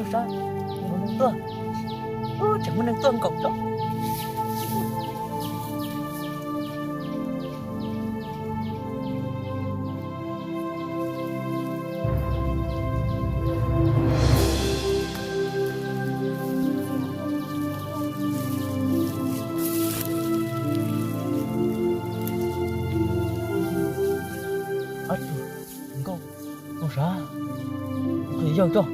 Ub, sab, muaj neeg tuaj. Ub, tseem muaj neeg tuaj nkaus tso. Ab tsi, nkauj, nkauj sav, yawg coj.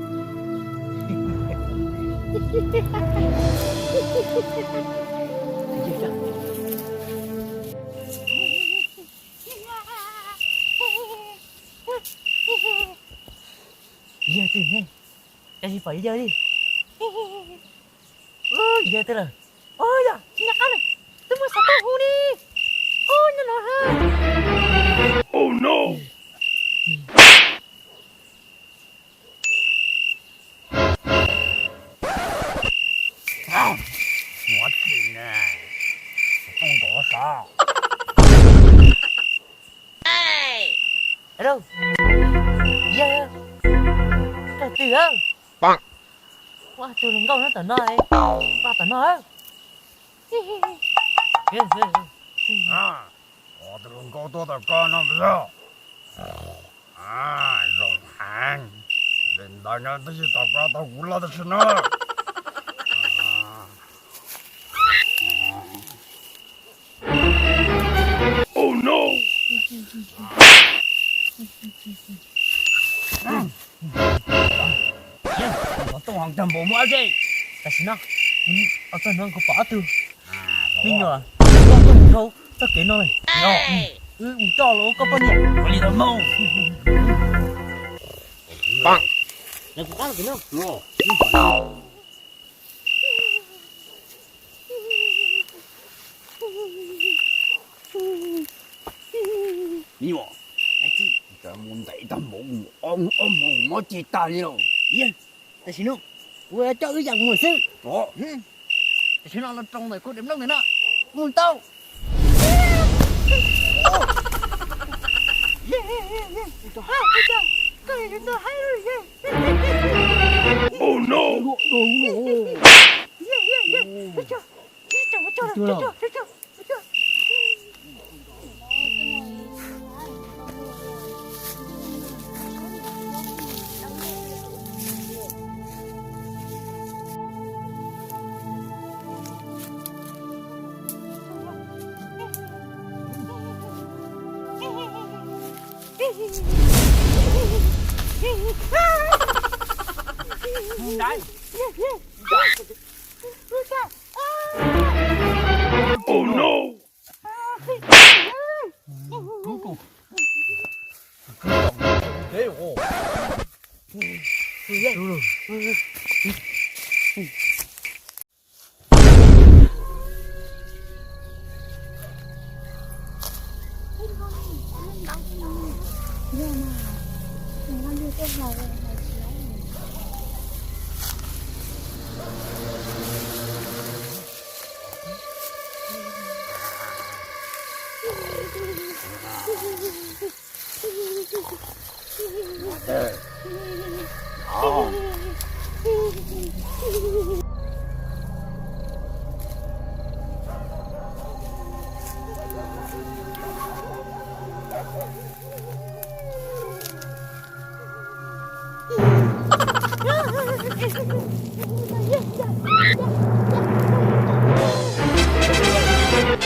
Yawg twg ne? Cas tsis pom yawg li? Yawg twg lawm? Ua yog nyob qab lawm, twb muaj xov tooj hu li. Ua nyob no. Oh no! Ua tsi ne, xov tooj nkaus sav. Alo, yawg, koj twg a? Ua tus hluas nkauj nyob tom no, nyob tom no. Tus hluas nkauj tuaj tom koj no yog. Zoo heev, li ntawd nyob twb tsis tau koj tau kuv loj tam sim no. Oh no! Xov tooj heev tag npaum muaj dab tsi? Tam sim no, txog no kuv pom ob tug me nyuam nkauj tuaj mus dhau txoj kev no lawm. Wb mus coj los ua koj poj niam. Ua li ntawd mas. Me nyuam, mus ntev tag npaum, ob hmos mob ceg tag li lawm. Tam sim no kuv coj wb yam mus xwb. Tam sim no los rau ntawm kuv daim nplooj ntawm no, mus tau. Oh no! Oh no!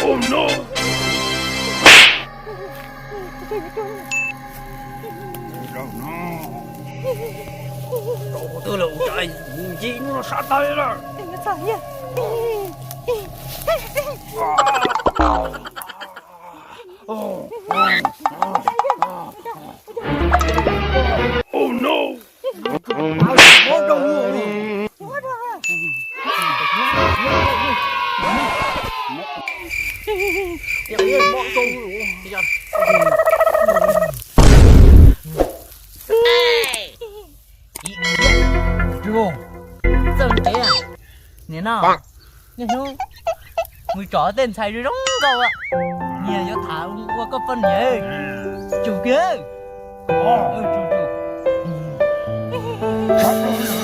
Oh no! Twb los ua cas mus ncig hnub no sab tag li lawm. Oh no! Txawj kev, nim no niaj hnub mus tsom tej ntxhais zoo zoo nkauj, nyias yuav tham ua koj poj niam. Tsum kiag. Tsum, tsum.